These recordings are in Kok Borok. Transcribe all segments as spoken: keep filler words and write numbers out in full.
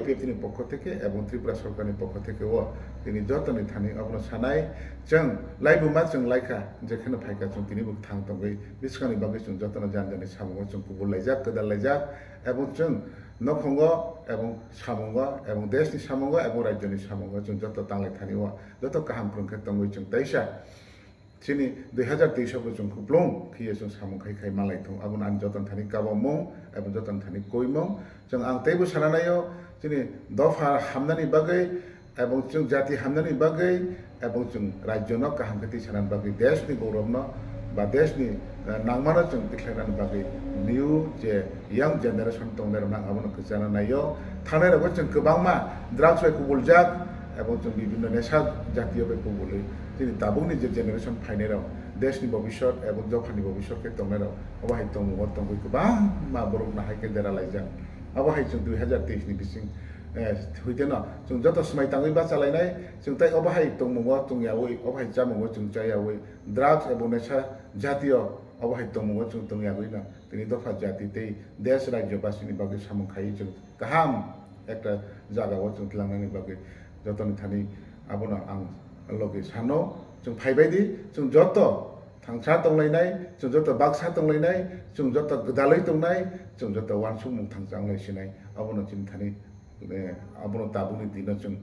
P F T ni pokho theke ebong Tripura sorkarni pokho theke o tini jotoni thani abono sanai, chwng laibuma chwng laikha, jekheno phaikha chwng tini bo thang tongwi bwskangni bagwi chwng jotono jani jani samungo chwng kubul laijak, kwdal laijak, ebong chwng nokhongo ebong samungo ebong deshni samungo ebong rajyoni samungo chwng joto tanglai thani o joto kaham kwrwng khe tongwi chwng taisa. Chini dui hazar teis o bo chwng kuplung khiye chwng samung khai khai malai thung. Abono ang jotono thani kabamung, abo jotono thani koimung. Chwng ang teibo sana naio, chini dopha hamnani bagwi, ebong chwng jati hamnani bagwi, ebong chwng rajyono kaham khe tisanani bagwi, deshni gouravno ba deshni, eh, nangmano chwng tikhlainani bagwi new je young generation tongnairokno ang abono kwchana naio. Thangnairogo chwng kwbangma drugs bai kubuljak, ebong chwng bibhinno nesha jatiyo bai kubulwi chini tabukni je generation phainairok, deshni bobisot ebong dophani bobisot khe tongnairok, obo hai tongmungo tongwi kwbangma borokno hai khe dera laijak. Obo hai chwng dui hazar teis ni bising, eh, hoiteno chwng joto swmai tangwi bachalainai, chwng tai obo hai tongmungo tongyawi, obo hai chamungo chwng chayawi, drugs ebong nesha jatiyo obo hai tongmungo chwng tongyawino tini dopha jati tei desh rajyo basini bagwi samung khaiwi chwng kaham ekta jaga o chwng tlangnani bagwi jotoni thani abono ang logi sano. Chwng phaibai di, chwng joto thangsa tonglainai, chwng joto baksa tonglainai, chwng joto gwdalwi tongnai, chwng joto uansukmung thangsa wnglai sinai, abono chini thani, eh, abono tabukni dino chwng,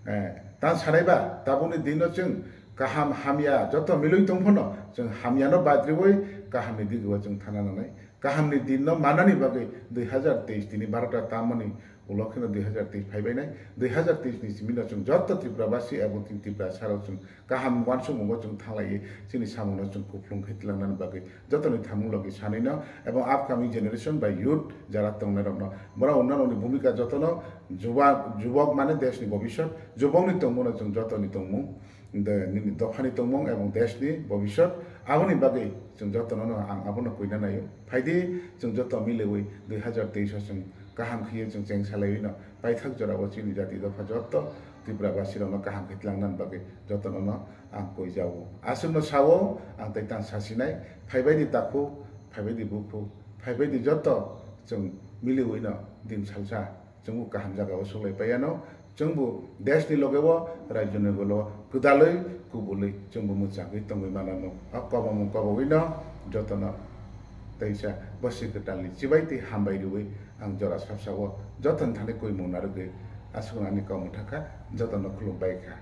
eh, tang sanai ba tabukni dino chwng kaham hamya joto milwi tongphano chwng hamyano badriwi kahamni digwi chwng thana nanai. Kahamni dinno manani bagwi dui hazar teis tini barota tamoni ulo kheno dui hazar teis phaibainai. Dui hazar teis ni simino chwng joto Tripura basi abo tin Tripura sarok chwng kaham uansukmungo chwng thanglaiwi chini samungno chwng kuphlung khe tlangnani bagwi jotoni thamung logi sanino ebong upcoming generation bai youth jara tongnairokno borok unnanoni bhumika jotono juba-, jubok mane deshni bobisot, jubokni tongmungno chwng jotoni tongmung, de, nini dophani tongmung ebong deshni bobisot, aboni bagwi chwng jotono ang abono koina naio. Phaidi chwng joto miliwi dui hazar teis o chwng kaham khiye chwng cheng salaiwino paithak jorao chini jati dopha joto Tripura basirokno kaham khe tlangnani bagwi jotono ang koijao. Aswkno sao ang tei tang sasinai, phaibaidi takhuk, phaibaidi bukhuk, phaibaidi joto chwng miliwino din salsa chwngbo kaham jagao suklai paiyano. Chwngbo deshni logeo, rajyoni logeo kwdalwi kubulwi chwngbo mwchangwi tongwi manano. O kobomung kobogwino jotono teisa bwswi kwtalni chibai tei hambai rwui ang jora sapsao jotoni thani koimung narwgwi aswkno ani kok mwthakha, jotono khulumbai kha.